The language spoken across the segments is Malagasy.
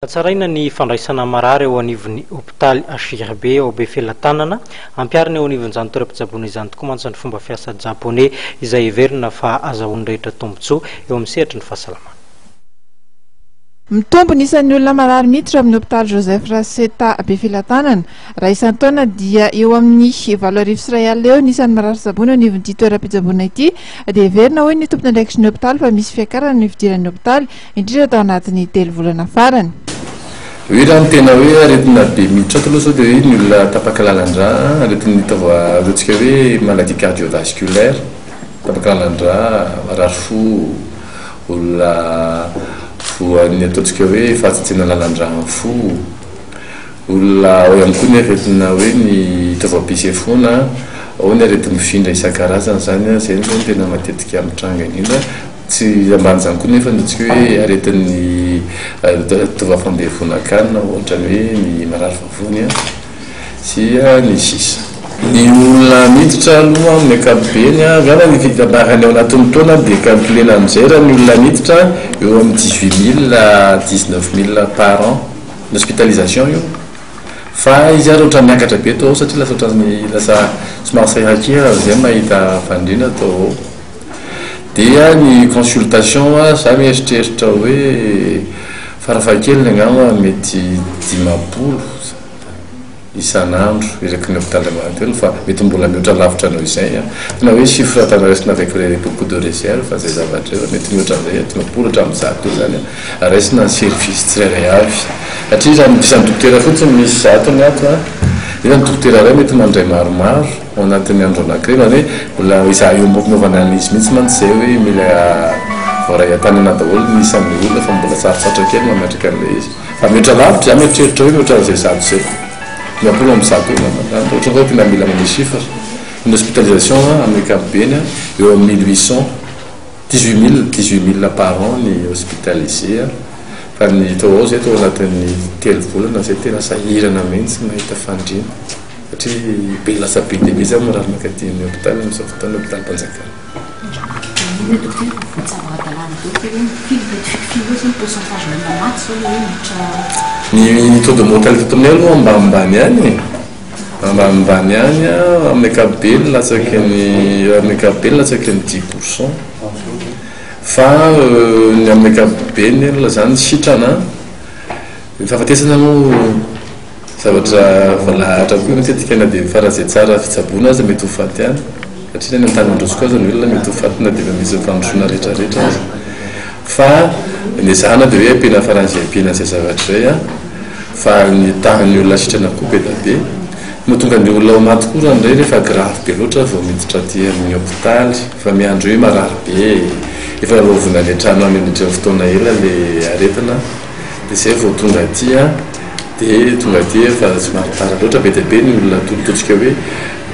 Hatsaraina ny fandraisana marary eo anivon'ny hopitaly HRB ao Befelatanana. Ampiharina eo anivon'izany toeram-pitsaboana izany tokoa mantsy ny fomba fiasa japoney izay heverina fa azahoan'ny rehetra tombontsoa eo amin'ny sehatry ny fahasalamana. Mitombo ny isan'ny olona marary miditra ao amin'ny hopitaly Joseph Raseta Befelatanana. Raha isan-taona dia eo amin'ny 2008 eo ny isan'ny marary tsaboina eo anivon'ity toeram-pitsaboana ity dia heverina hoy ny tompon'andraikitry ny hopitaly fa misy fiakarana ny fidiran'ny hopitaly indrindra tao anatin'ny telo volana farany. Hoe raha ny tena hoe aretina be miditra ato aloha zao dia hoe ny olona tapaka lalan-drà, aretin'ny taova ataontsika hoe maladie cardiovasculaire, tapaka lalan-drà, marary fo, olona voan'ny ataontsika hoe fahatsitsiana lalan-drà amin'ny fo, olona ao ihany koa ny aretina hoe ny taovam-pisefoana, ao ny areti-mifindra isan-karazany izany, izay aloha no tena matetika mitranga indrindra. Tsy ambanin'izany koa nefa ny ataontsika hoe aretin'ny taovam-pandevonan-kanina ohatra ny hoe ny marary vavony sy ny sisa. Ny olona miditra aloha amin'ny ankapobeny, angamba ny fitambarany ao anatin'ny taona dia calculena amin'izay raha ny olona miditra eo amin'ny 18 000 à 19 000 par an, ny hospitalisation io. Fa izy ary ohatran'ny niakatra be tao satria lasa ohatran'ny lasa somary sahirankirana izay mahita fandriana tao ao. Dia ny consultation za mieritreritra hoe farafahakeliny angamba mety 50 isan'andro eraky ny hôpital Andohataelo fa mety mbola mihoatra lavitra noho izay an. Tena hoe chiffre tena raisina avec beaucoup de réserve izay zavatra izay fa mety mihoatra an'izay 50 hatramin'ny 100 eo izany an, raisina ny service tsirairay avy. Satria raha ny isan'ny dokotera fotsiny misy 100 ny ato an, nefa ny dokotera iray mety mandray maromaro. Ao anatin'ny andro anankiray, izany hoe mbola izahay eo am-panaovana an'izy mihitsy mantsy izay hoe mila voaray an-tanana daholo ny isan'ny olona fa mbola sarotsarotra kely mametraka an'ilay izy. Fa mihoatra lavitra, izaho mieritreritra hoe mihoatra an'izay 100 izay. 150 eo angamba izany, raha ohatra hoe tena mila manome chiffre. Ny hospitalisation amin'ny ankapobeny eo amin'ny 1800, 18 000, 18 000 par an ny hospitalisé fa ny tao ao izay tao anatin'ny telo volana izay tena sahirana mihitsy mahita fandriana. Satria be lasa be dia be zany marary mankaty amin'ny hôpital amin'izao fotoana, hôpitalim-panjakana. Inona dokotera fa voatsabo ara-dalàna daholo ve hoe firy mety firy eo zany pourcentage ny olona maty zao le hoe miditra. Ny taux de mortalité eto aminay aloha ambanimbany ihany e, ambanimbany ihany amin'ny ankapobeny latsaky ny amin'ny ankapobeny latsaky ny 10 pourcent fa ny amin'ny ankapobeny aloha zany sitrana, ny fahafatesana moa Zavatra voalahatra koa matetika na dia faran'izay tsara fitsaboana aza mety ho faty ihany satria na any an-tany mandroso koa aza ny olona mety ho faty na dia efa misy fandrosoana rehetra rehetra aza fa ny ezahana dia hoe ampiana faran'izay ampiana an'izay zavatra izay an fa ny tahan'ny olona sitrana koa be dia be mahatonga ny olona ho maty koa raha indray rehefa grave be loatra vao miditra aty amin'ny hopitaly fa miandry hoe marary be efa lalaovina any an-trano any nandritra ny fotoana ela ilay aretina Dia izay vao tonga aty an, dia tonga aty efa somary tara loatra, be dia be ny olona atolotolosika hoe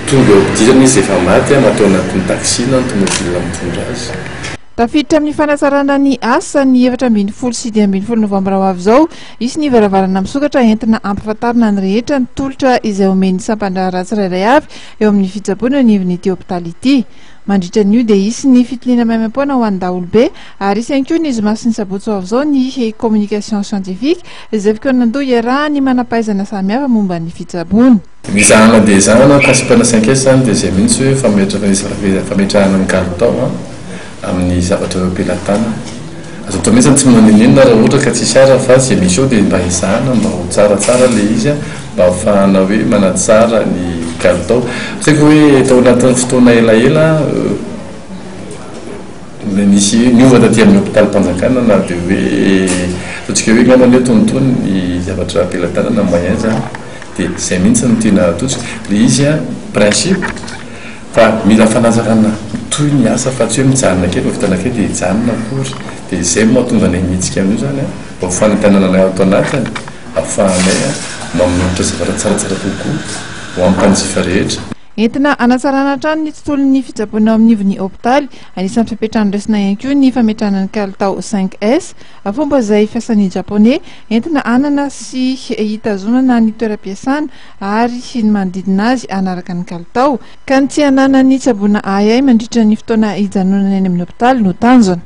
tonga eo am-pidirana izy efa maty an, na tao anatin'ny taxi na ny tomobile mitondra azy. Tafiditra amin'ny fanatsarana ny asa ny 14 sy 15 novambra ho avy izao, hisy ny varavarana misokatra entina hampahafantarina ny rehetra ny tolotra izay omen'ny sampan-draharaha tsirairay avy eo amin'ny fitsaboana eo anivon'ity hopitaly ity. Mandritra an'io dia hisy ny fitiliana maimaimpoana ho an'ny daholobe ary hisy ihany koa ny zoma sy ny sabotsy ho avy izao ny communication scientifique izay fikaonandoha iarahan'ny manam-pahaizana samihafa momba ny fitsaboana. Ny ezahana dia ezahana, principe-na 5S izany dia izay mihitsy hoe fametrahana ny kalitao amin'ny zavatra eo am-pelatanana. Azo atao mihitsy ny tsy manenenina raha ohatra ka tsisy ara fa izay misy eo dia mba ezahana mba ho tsaratsara ilay izy mba ahafahana hoe manatsara ny kalitao. Tsy haiko hoe tao anatin'ny fotoana elaela nisy niova taty amin'ny hopitalim-panjakana na dia hoe ataontsika hoe angamba ny hoe tonitony ny zavatra am-pelatanana moyen izany dia izay mihitsy no tiana atosika. Ilay izy an principe Fa mila fanazarana mitohy ny asa fa tsy hoe mijanona kely vao vita anankiray dia hijanona akory. Dia izay no mahatonga anay mihetsika amin'io izany an, mba ho fanentanana anay ato anatiny, ahafahanay manolotra zavatra tsaratsara kokoa ho an'ny mpanjifa rehetra. Entina hanatsarana hatrany ny tontolon'ny fitsaboana ao amin'ivon'ny hopitaly. Anisan'ny fepetra noraisina ihany koa ny fametrahana ny kalitao 5S, fomba izay fiasan'ny Japoney entina hanana sy hitazonana ny toeram-piasana ary ny manodidina azy hanaraka ny kalitao, ka ny tsy hananan'ny tsaboina ahiahy mandritra ny fotoana hijanonany any amin'ny hopitaly no tanjona.